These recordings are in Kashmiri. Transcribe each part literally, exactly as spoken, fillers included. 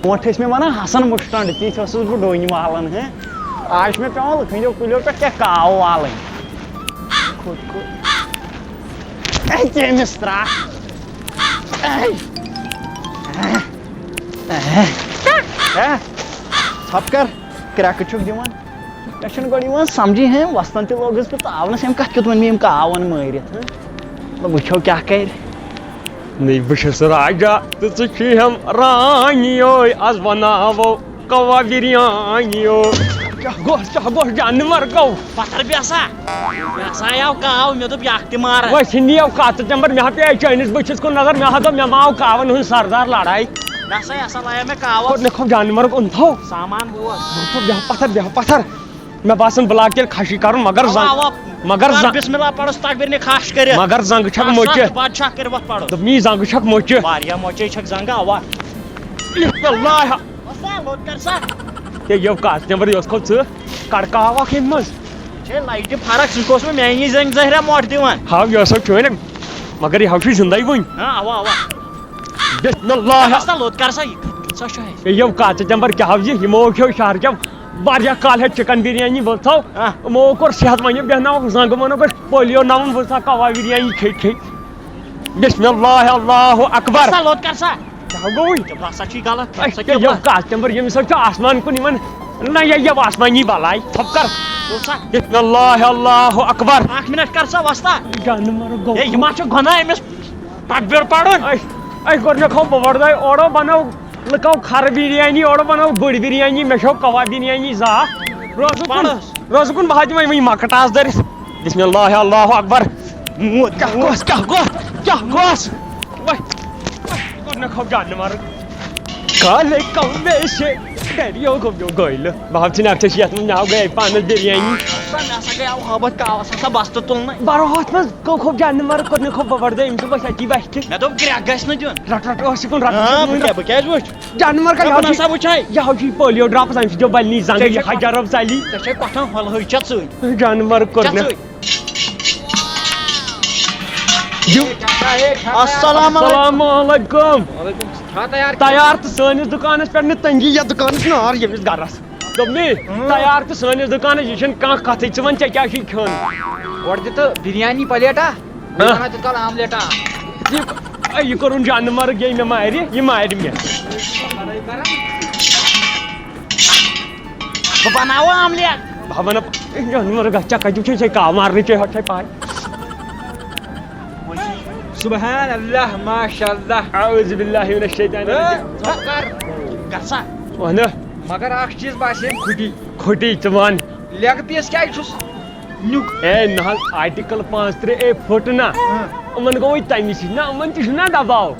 برونٛٹھ ٲسۍ مےٚ ونان حسن مُشٹنٛڈ، تِتھۍ اوسُس بہٕ ڈوٗنۍ والان، ہہ؟ آز چھُ مےٚ پٮ۪وان لُکہٕ ہٕنٛدیو کُلیو پٮ۪ٹھ کینٛہہ کاوٕ والٕنۍ۔ کھوٚت، کھوٚت۔ اے، ژےٚ أمِس ترٛٹھ۔ اے۔ اے۔ اے۔ ژھۄپہٕ کر، کرٛٮ۪کہٕ چھُکھ دِوان۔ مےٚ چھُنہٕ گۄڈٕ یِوان سمجھٕے، ہے، وۄستن تہِ لوٚگُس بہٕ تاونس، أمۍ کتھ کیُتھ ووٚن مےٚ یِم کاوَن مٲرِتھ، ہہ؟ مطلب، وٕچھو کیٛاہ کرِ۔ نٔے بہٕ چھُس راجا تہٕ ژٕ چھُے ہم رانیو، از بناوو کوا بریانیو۔ کیٛاہ گوٚو، کیٛاہ گوٚو جانور گوٚو؟ پتھر بیسا، مےٚ ہسا آو کاو، مےٚ دوٚپ یہِ اکھ تہِ مار۔ وۄنۍ ژھٕنی یو کتھ ژٕ تمبر، مےٚ ہا پیٚیہِ چٲنِس بٕتھِس کُن نظر، مےٚ ہا دوٚپ مےٚ ما آو کاون ہُنٛد سردار لڑاے۔ نسا یہِ ہسا لایو مےٚ کاوس۔ کوٚر نہٕ کھوٚو جانور اوٚن تھو۔ سامان ووت۔ بیٚہہ پتھر، بیٚہہ پتھر۔ مےٚ باسان بہٕ لاگہٕ تیٚلہِ خشی کرُن، مگر اوا، زنگ-، اوا۔ مگر کر زنگ-، بسم اللہ پرُس تکبیر نے خاش کٔرِتھ۔ مگر زنگہٕ چھکھ کر مۄچہِ۔ ستھ بادشاہ کٔرِتھ وۄتھ پرُس۔ دوٚپمَے زنگہٕ چھکھ مۄچہِ۔ واریاہ مۄچے چھکھ زنگہٕ، اوا۔ بسم اللہ۔ وۄستا، لوٚت کر سا۔ ہے یو کتھ نٮ۪بر یۄس کھو ژٕ کڑکہٕ ہاو اکھ ییٚمہِ منٛز۔ چھے لایٹہِ فرق، سُہ اوس مےٚ میٛانی زنٛگہِ زہرا مۄٹھ دِوان۔ ہاو یہِ ہسا چھُ وۄنۍ، مگر یہِ ہاو چھُ زندے وُنہِ۔ ہاں، اوا، اوا۔ بسم اللہ۔ وۄستا، لوٚت کر سا، یہِ کتھ کۭژاہ چھُ اَسہِ؟ ہے یو کتھ نٮ۪بر کیٛاہ ہاو یہِ، یِمو کھیو شہر کیو واریاہ کالہٕ ہیٚتھ چکن بریانی بوزتھو۔ ہاں۔ یِمو کوٚر صحت وۄنۍ بیٚہناوکھ زنٛگہٕ، ووٚنُکھ أسۍ پولیو ناوُن بوزتھا کوا بریانی کھیٚتۍ کھیٚتۍ۔ بسم اللہ، اللہ اکبر۔ وۄستا، لوٚت کر سا۔ کیٛاہ گوٚوُے؟ ژےٚ ہسا چھُے غلط، اے، ژےٚ کیٛاہ یہِ گوٚو؟ کتھ تمبر، ییٚمِس سۭتۍ چھُ آسمان کُن یِوان۔ نہ، یہِ، یہِ آسمانی بلاے، ژھۄپ کر۔ تُل سا۔ بسم اللہ، اللہ اکبر۔ اکھ منٹ کر سا وۄستا۔ جانور گوٚو۔ ہے، یہِ ما چھُ گۄناہ أمِس تکبیر پرُن؟ اے، اے، گۄڈٕنیٚتھ ہاو بہٕ وردے، اورٕ بنٲو لُکو کھرٕ بریانی، اورٕ بنٲو بٔڑ بریانی، مےٚ چھو کباب بریانی زٕ اکھ۔ روزٕ کُن، پرُس۔ روزٕ کُن، بہٕ ہا دِمے وۄنۍ مۄکٕٹ آز دٲرِتھ۔ بسم اللہ، اللہ اکبر۔ موت، کیٛاہ موت۔ گوٚس، کیٛاہ گوٚس، کیٛاہ گوٚس؟ وۄنۍ، وۄنۍ، یہِ کوٚر مےٚ کھوٚو جانور۔ کالے کم ویسے، ڈیڈیو گوٚو مےٚ گٲلۍ۔ بہٕ ہا چھُنہٕ اَتھ چھَس یَتھ منٛز ناو گٔے پانَس بریانی۔ سا مےٚ ہسا گٔے آو ہابت کاوَس ہسا بستہٕ تُلنَے۔ بَرو ہَتھ منٛز گوٚو کھوٚو جانور، کوٚر مےٚ کھوٚو بَبَر دۄہ، أمِس دوٚپ اَسہِ اَتی وَتھِ۔ مےٚ دوٚپ گرٛٮ۪کھ گژھِ نہٕ دیُن۔ رَٹ، رَٹ، ٲسۍ کُن رَٹ، آ، ژٕ بہٕ کُن کیٛاہ، رَٹ۔ بہٕ کیٛازِ وٕچھ؟ جانور کَتہِ بہٕ ہاو نہ چھُے؟ سا وٕچھے۔ یہِ ہاو چھُے پولیو ڈراپس، اَمہِ سۭتۍ چھُ بَلنی زنٛگہٕ، ژےٚ یہِ چھے حجر افضلی۔ ژےٚ چھے کۄٹھٮ۪ن ہۄلہٕ ہٕے، چےٚ ژٕے۔ جانور کوٚر چےٚ مےٚ۔ ژٕے۔ یہِ۔ السلام علیکم۔ السلام علیکم۔ وعلیکم السلام۔ چھا تیار؟ تیار تہٕ سٲنِس دُکانَس پٮ۪ٹھ نہٕ تنٛگی، یَتھ دُکانَس نار ییٚمِس گَرَس۔ دوٚپمَے، اۭں۔ تیار تہٕ سٲنِس دُکانَس، یہِ چھَنہٕ کانٛہہ کَتھٕے، ژٕ وَن ژےٚ کیٛاہ چھُے کھیوٚن؟ گۄڈٕ دِ تہٕ بِریانی پَلیٹا۔ بیٚیہِ ہہ؟ وَنان تِتھ کال آملیٹ اکھ۔ یہِ، اے، یہِ کوٚرُن جانہٕ مرگ، یے مےٚ مارِ، یہِ مارِ مےٚ۔ بہٕ بناوٕ آملیٹ۔ بہٕ وَنہٕ، اے، جانہٕ مرگ، ژےٚ کَتہِ چھے ژےٚ کاو مارنٕچ، ژےٚ چھے پَے۔ سبحان اللہ، ماشاء اللہ۔ اعوذ باللہ من الشیطان الرجیم۔ ہے، ژھۄپہٕ کر۔ گژھ سا۔ وَنہٕ۔ مگر اکھ چیٖز باسے کھُٹی۔ کھُٹی ژٕ وَن۔ لیگ پیٖس کیٛازِ چھُس؟ نیُک۔ اے نہ حظ، آرٹیکل پانٛژھ ترٕٛہ اے پھُٹ نہ۔ ہاں۔ یِمن گوٚوٕے تَمی سۭتۍ نہ، یِمن تہِ چھُ نہ دباو۔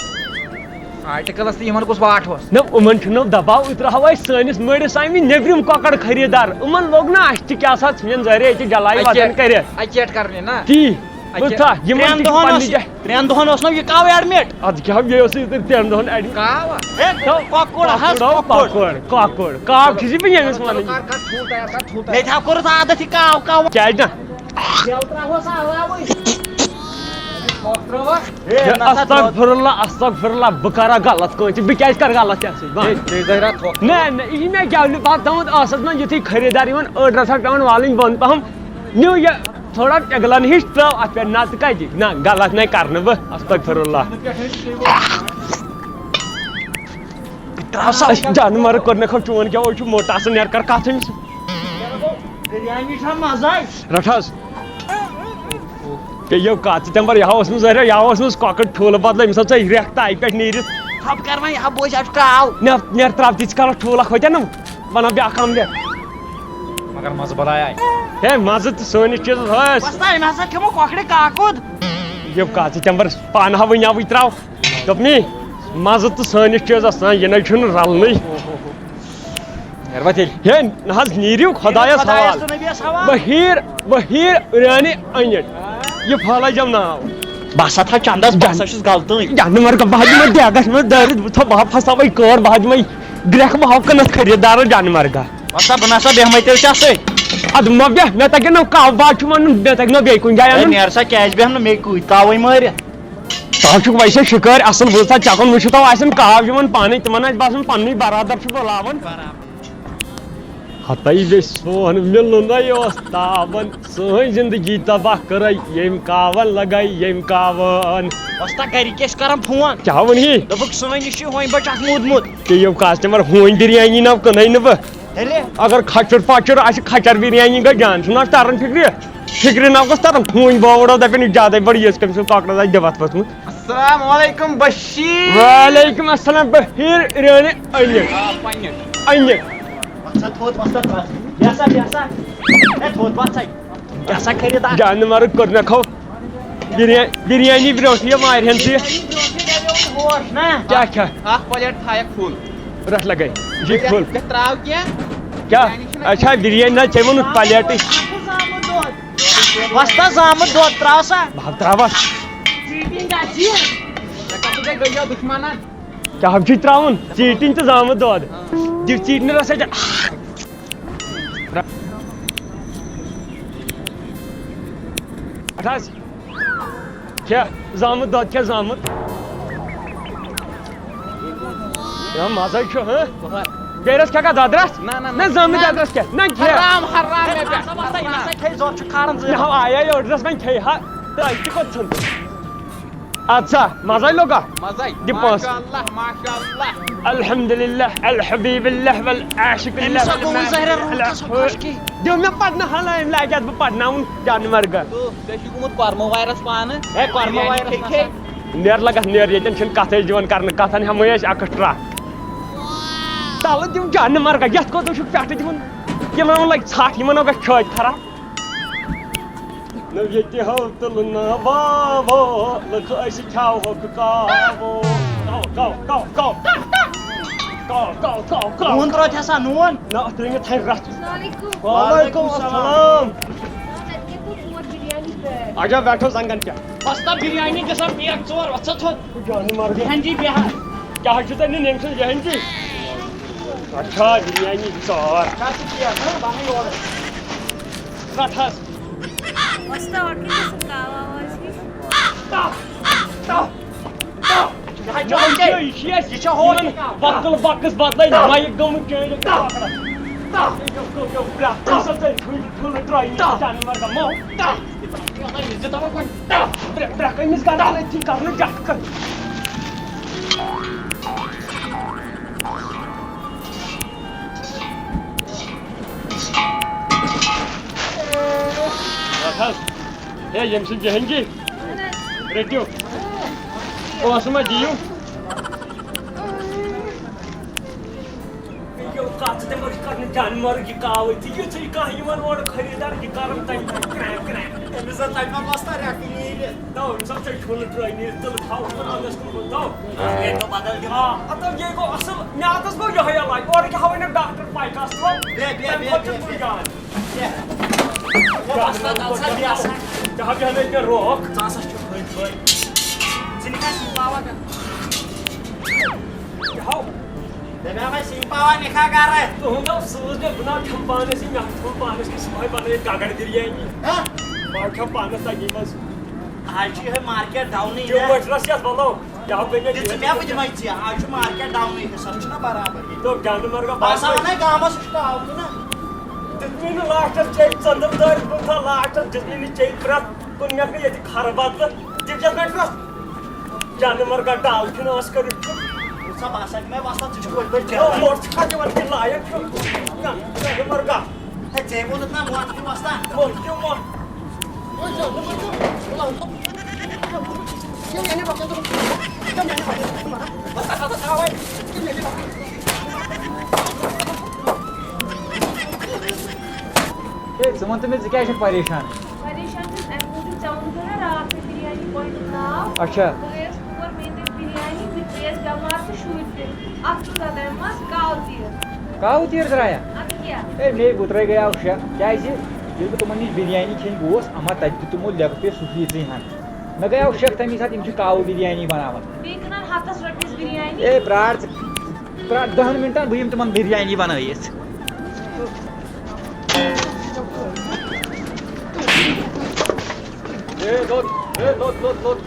آرٹیکلس تہٕ یِمن کُس واٹھ اوس؟ نہ، یِمن چھُنہٕ دباو، یہِ ترٛاوہو أسۍ سٲنِس مٔڑِس آمہِ نیٚبرِم کۄکر خریٖدار۔ یِمن لوٚگ نہ اَسہِ تہِ کیٛاہ سا ژھٕنن ظٲہرے أتی ڈلاے اَتہِ وطن کیٛاہ، کٔرِتھ۔ اَتہِ کیٛاہ کرنہِ نہ؟ تی۔ اَتہِ بوٗزتھا، یِمن ترٛٮ۪ن تہِ چھُ دۄہن پننہِ اوس، جایہِ۔ ترٛٮ۪ن دۄہن اوس نہ یہِ کاو ایڈمِٹ؟ اَدٕ کیٛاہ، یہِ اوس یہِ ترٛٮ۪ن دۄہن ایڈمِٹ۔ کاو؟ ہے، کۄکُر حظ، کۄکُر، کۄکُر۔ کۄکُر، کۄکُر۔ کاو چھُس بہٕ ییٚمِس وَنان۔ کر، کر ٹھوٗل تیار، کر ٹھوٗل تیار۔ مےٚ تہِ ہا کوٚرُس عادت یہِ کاو، کاو۔ کیٛازِ نہ؟ گٮ۪و ترٛاوہوس علاوٕے۔ کۄکھ ترٛاوہوس۔ ہے، نہ سا ترٛاو۔ استغفر اللہ، استغفر اللہ، بہٕ کرا غلط کٲنٛسہِ، بہٕ کیٛازِ کرٕ غلط ژےٚ سۭتۍ؟ وَن۔ ہے، ژےٚ زہرا تھوٚکھ۔ نہ، نہ، یہِ چھِ مےٚ گٮ۪ونہٕ پَتھ تھٲومٕژ ٲسَس منٛز، یُتھُے خریٖدار یِوان، أڑ رَژھا پٮ۪وان والٕنۍ بۄن پَہَم۔ نیوٗ یہِ تھوڑا پِگلَن ہِش ترٛٲو اَتھ پٮ۪ٹھ، نَتہٕ کَتہِ؟ نہ، غلط نَے کَرٕ نہٕ بہٕ، استغفر اللہ۔ ترٛاو سا۔ أسۍ جانہٕ مرگ کوٚر مےٚ خٲر، چون کیٛاہ اوس چھُ موٹا سا، نیر کر کَتھ أمِس۔ بِریانی چھا مَزَے؟ رَٹ حظ۔ یہِ یہِ کَتھ ژٕ تَمہِ پَتہٕ، یہِ ہا اوس نہٕ ظٲہِر، یہِ ہا اوس نہٕ کۄکٕر ٹھوٗلہٕ بدلہٕ، أمِس آو ژےٚ رٮ۪کھ تَے پٮ۪ٹھ نیٖرِتھ۔ خب کر وۄنۍ، یہِ ہا بوزِ اَتھ کاو۔ نیر، نیر ترٛاو تِژھ کالَس ٹھوٗلَکھ ہوٚتٮ۪ن نہٕ، بَناو بیٛاکھ آملیٹ۔ مگر مَزٕ بَلاے آے۔ ہے، مَزٕ تہٕ سٲنِس چیٖزَس ٲس۔ وۄستا، أمۍ ہسا کھیوٚمُت کۄکرِ کاکُد۔ یہِ کَتھ ژٕ تَمہِ پَتہٕ پانہٕ ہاوٕنۍ یَوٕے ترٛاو۔ دوٚپنٕے، مَزٕ تہٕ سٲنِس چیٖزَس، نہ، یہِ نَے چھُنہٕ رَلنٕے۔ نیر وۄنۍ تیٚلہِ۔ ہے، نہ حظ، نیٖرِو خۄدایَس خۄدایَس حوالہٕ۔ تہٕ نبیَس حوالہٕ۔ بہٕ ہیٖر، بہٕ ہیٖر رٲنہِ أنِتھ۔ یہِ پھٲلٲے زٮ۪م ناو۔ بہٕ ہسا تھاو چندس، بہٕ جان-، ہسا چھُس غلطٕے۔ جانور گا، بہٕ ہا دِمے بیگس منٛز دٲرِتھ، بہٕ تھاو، بہٕ ہا پھساوے کٲر، بہٕ ہا دِمے گرٛٮ۪کھ، بہٕ ہاو کٕنَتھ خریٖدارَس جانور گا۔ وۄستا، بہٕ نہ سا بیٚہمَے تیٚلہِ ژےٚ سۭتۍ۔ اَدٕ مہ بیٚہہ، مےٚ تَگہِ نہٕ کَہوٕ، بہٕ ہا چھُ وَنُن، مےٚ تَگہِ نہٕ بیٚیہِ کُنہِ جایہِ ہے، اَنُن۔ نیر سا، کیٛازِ بیٚہمہٕ نہٕ، مےٚ کۭتۍ کاوَے مٲرِتھ۔ تۄہہِ چھُکھ ویسے شِکٲرۍ اَصٕل، بوٗزتھا، چَکُن وٕچھِو تو آسن کاو یِوان پانَے، تِمَن آسہِ باسان پنٛنُے برادر چھُ بُلاوان۔ ہتَے بیٚیہِ سون مِلُن نَے اوس تاوان، سٲنۍ زندگی تباہ کٔرٕے ییٚمۍ کاوَن لگے ییٚمۍ کاوَن۔ وۄستا گرِکۍ ٲسۍ کران فون۔ کیٛاہ ووٚن یہِ؟ دوٚپُکھ سٲنۍ یہِ چھُ ہوٗنۍ بچہِ اکھ موٗدمُت۔ تہِ یِم کسٹمر ہوٗنۍ بِریانی نہ کٕنَے نہٕ بہٕ۔ تیٚلہِ؟ اگر کھچُر پچُر آسہِ، کھچر بِریانی گٔے جان، چھُنہٕ حظ تران فِکرِ؟ فِکرِ نہ گوٚژھ تران، ہوٗنۍ بووُڑو دَپن یہِ زیادَے بٔڑ عیٖز کٔمۍ سٕنٛز کۄکرَس آسہِ دِوَتھ ؤژھمٕژ۔ السلام علیکم بشیر۔ وعلیکم السلام بشیر، رٲنہِ أنِتھ۔ آ، پننہِ۔ أنِتھ۔ وۄتھ سا تھوٚد، وۄتھ سا تھوٚد۔ بیٚہہ سا، بیٚہہ سا۔ ہے، تھوٚد وۄتھ سا۔ کیٛاہ سا خریٖدار؟ جانہٕ مرگ کوٚر مےٚ کھو۔ بِریانی، بِریانی برٛونٛٹھ یہِ مارِ ہن ژٕ۔ بِریانی برٛونٛٹھ یہِ دَپیو ہوش نا۔ کیٛاہ کھےٚ؟ اکھ پلیٹ تھایَکھ فُل۔ رَٹھ لَگَے۔ یہِ فُل۔ پٮ۪ٹھ ترٛاو کینٛہہ۔ کیٛاہ؟ بِریانی چھِنہٕ اچھا، بِریانی نہ ژےٚ ووٚنُتھ پلیٹٕے۔ وۄستا زامُت دۄد ترٛاو سا۔ بہٕ ہا ترٛاوَس۔ چیٖٹِنٛگ گژھِ یہِ۔ ژےٚ کَتھ گٔے گٔیو دُشمنن؟ کیٛاہ حظ چھُے ترٛاوُن؟ ژیٖٹِنۍ تہٕ زامُت دۄد۔ دِو ژیٖٹنہِ رَژھا ژےٚ۔ اَٹھ حظ۔ کھےٚ زامُت دۄد، کھےٚ زامُت۔ یا مَزَے چھُ، ہہ؟ بہر۔ بیٚیہِ رَژھ کھٮ۪کھا دۄدرَس؟ نہ، نہ، نہ۔ نہ، زامُت نہ۔ دۄدرَس کھےٚ۔ نہ، کھےٚ۔ حرام، حرام مےٚ پٮ۪ٹھ۔ ژٕ ہسا، یہِ ہسا کھیٚیہِ زۄد چھُ کھاران زٕ۔ مےٚ ہاو آیے اوٚڑ رَژھ، وۄنۍ کھیٚیہِ ہا۔ تہٕ اَتہِ تہِ کوٚت ژھٕن؟ اَدٕ سا، مَزَے لوٚگا؟ مَزَے۔ دِ پونٛسہٕ۔ ماشاء اللہ، ماشاء اللہ۔ الحمدللہ، الحبیب اللہ، والعاشق اللہ، أمِس ہا گوٚو وۄنۍ زہرہ روٗد، ژٕ چھُکھ خۄش کی؟ دِ مےٚ پَتہٕ نہ حالہ، أمۍ لاگہِ اَتھ بہٕ پَرناوُن جانوَر گَر۔ تو، ژےٚ چھُے گوٚمُت کۄرمہٕ وایرَس پانہٕ۔ ہے، کۄرمہٕ بِریانی وایرَس کھے نہ کھے۔ سا۔ نیر لگس نیر، ییٚتٮ۪ن چھِنہٕ کتھے دِوان کرنہٕ، کتھن ہٮ۪مہٕ أسۍ ایکسٹرا۔ تلہٕ دِم جانہٕ مرگا، یتھ کوٚت وٕچھُکھ پٮ۪ٹھٕ دِوان، یِمن لگہِ ژھٹھ، یِمن گژھِ چھٲتۍ خراب۔ نہ ییٚتہِ ہو تُلہٕ نہ واوو، لُکھ أسۍ کھیاوہوکھ کاوو۔ کاو، کاو، کاو، کاو۔ کاو، کاو، کاو، کاو۔ نوٗن ترٛٲوتھِ سا، نوٗن؟ نہ، اتھ ترٛٲوۍ مےٚ تھرِ رژھ۔ السلام علیکم۔ وعلیکم السلام۔ اچھا، بیٹھو زنگن پٮ۪ٹھ۔ وۄستا بِریانی گژھان پیک ژور، وۄتھ سا تھوٚد۔ جانہٕ مرگہِ۔ بیٚہن جی، بیٚہن۔ کیٛاہ حظ چھُ تۄہہِ نیُن ییٚمہِ سۭتۍ بیٚہن جی؟ اچھا، بِریانی ژور۔ کر ژٕ پیک، ہاں، بہٕ اَنَے یورٕ۔ رَٹ حظ۔ وۄستا، اورٕ کِتھ قٕسم کا آواز چھِ؟ تَتھ، تَتھ۔ یہِ چھُ ہوٹل۔ یہِ چھُ اَسہِ یہِ چھُ ہوٹل۔ یِمن وۄتلہٕ بۄکٕس بدلٲے، مایِک گوٚمُت چینج۔ یہِ گوٚو، یہِ گوٚو، یہِ گوٚو، برٛکھ۔ یہِ گوٚو، یہِ گوٚو، برٛکھ۔ ژٕ ژَے ٹھُلہٕ، ٹھُلہٕ ترٛٲیِتھ۔ جانوَر دَمو۔ برٛکھ، برٛکھ، أمِس گَنٛڈان أتھی کَرنہٕ جَٹھ کَتھ۔ رَٹ حظ۔ ہے، ییٚمہِ سۭتۍ جہنگی۔ رٔٹِو۔ پونٛسہٕ ما دِیِو؟ یہِ کَتھ ژٕ تِمَن چھِ کَرنہٕ جانوَر یہِ کاوٕ تہِ، یُتھُے کانٛہہ یِوان اورٕ خریٖدار، یہِ کَرَن تَمہِ پَتہٕ کرٛٮ۪ک، کرٛٮ۪ک۔ أمِس زَن تَمہِ پَتہٕ وۄستا رٮ۪کہٕ نیٖرِتھ۔ تو، أمِس حظ چھِ ٹھُلہٕ ترٛٲے نیٖرِتھ تہٕ تھاو تِمَن اَنٛدَس کُن، تو۔ آ، اَدٕ یہِ گوٚو اَصٕل، مےٚ اَتَس گوٚو یِہوٚے علاج، اورٕ کیٛاہ ہاوٕے نہٕ ڈاکٹر پایکاس تھوٚو، بیٚہہ، بیٚہہ، تَمہِ بیٚہہ، کھۄتہٕ چھُس بیٚہہ، بہٕ بیٚہہ۔ جان۔ بیٚہہ، وۄستا، ژٕ ژٕ بیٚہہ سا۔ ژےٚ ہا بیٚہنَے مےٚ روکھ۔ ژٕ ہسا چھُکھ ۂتۍ پٲٹھۍ۔ ژٕ نِکھا سِنۍ پاوا کَتھ؟ کیٛاہ ہو؟ دَپیٛاو مےٚ سِنۍ پاوا نِکھا کَرٕ۔ تُہُنٛد اوس سوٗز مےٚ، بہٕ نہ کھٮ۪مہٕ پانَس یہِ، مےٚ ہا تھوٚو پانَس کِس صُبحٲے بَنٲیِتھ گَگَر بِریانی۔ ہہ؟ بہٕ ہا کھٮ۪مہٕ پانَس تَتی منٛز۔ آز چھُ یِہوٚے مارکیٹ ڈاونٕے، کیٛاہ؟ ٹیوٗمَر چھُنہ اَسہِ یَتھ وَلو، کیٛاہ ہو گٔے مےٚ دِژٕ مےٚ بہٕ دِمَے ژےٚ، آز چھُ مارکیٹ ڈاونٕے، حِساب چھُنہ برابر یہِ۔ تو جانہٕ مرگا بہٕ ہسا باسان۔ وَنَے گامَس، سُہ چھُ آوُر نہ۔ دیُتمٕے نہٕ لاسٹَس چیٚے ژٔنٛدٕر دٲرۍ، بہٕ تھاو لاسٹَس دیُتمٕے نہٕ چیٚے پرٛٮ۪تھ کُنہِ مےٚ گٔے ییٚتہِ خربَت تہٕ تِم کیٛاہ مےٚ پرٛٮ۪تھ جانہٕ مرگا ڈال کھیوٚن ٲس کٔرِتھ چھُ۔ وٕچھ سا، بہٕ ہسا دِمَے وۄستا، ژٕ چھُکھ ؤلۍ ؤلۍ او، کھٮ۪وان۔ موٚٹ چھُکھا دِوان کِنہٕ لایق چھُ؟ نہ، جانہٕ مرگا۔ ہے، ژےٚ ووٚنُتھ نہ موٚٹ کھیوٚن وۄستا۔ موٚٹ کھیوٚن موٚٹ۔ ہے، ژٕ وَن تہٕ مےٚ، ژٕ کیٛازِ چھَکھ پریشان؟ پریشان چھَس اَمہِ موٗجوٗب، ژےٚ ووٚنُتھ نہ راتھ مےٚ بِریانی پۄیہِ ہُنٛد ناو۔ اچھا۔ بہٕ گٔیَس تور، مےٚ أنۍ تٔمۍ بِریانی، بہٕ تہِ گٔیَس بٮ۪مار تہٕ شُرۍ تہِ۔ اَتھ کوٗتاہ درٛاے مَس؟ کاوٕ تیٖر۔ کاوٕ تیٖر درٛایا؟ اَدٕ کیٛاہ؟ ہے، مے گُترے گٔیاو شک، کیٛازِ ییٚلہِ بہٕ تِمَن نِش بِریانی کھیٚنہِ گوس، اَما تَتہِ دیُت تِمو لیٚکہٕ پے سُفید سٕے ہَن۔ مےٚ گٔیاو شک، تَمی ساتہٕ یِم چھِ کاوٕ بِریانی بَناوان۔ بیٚیہِ کٕنان ہَتَس رۄپیَس بِریانی۔ اے، پرٛار ژٕ، پرٛار دَہَن مِنٹَن، بہٕ یِمہٕ تِمَن بِریانی بَنٲیِتھ۔ اے، لوٚت، اے، لوٚت، لوٚت، لوٚت،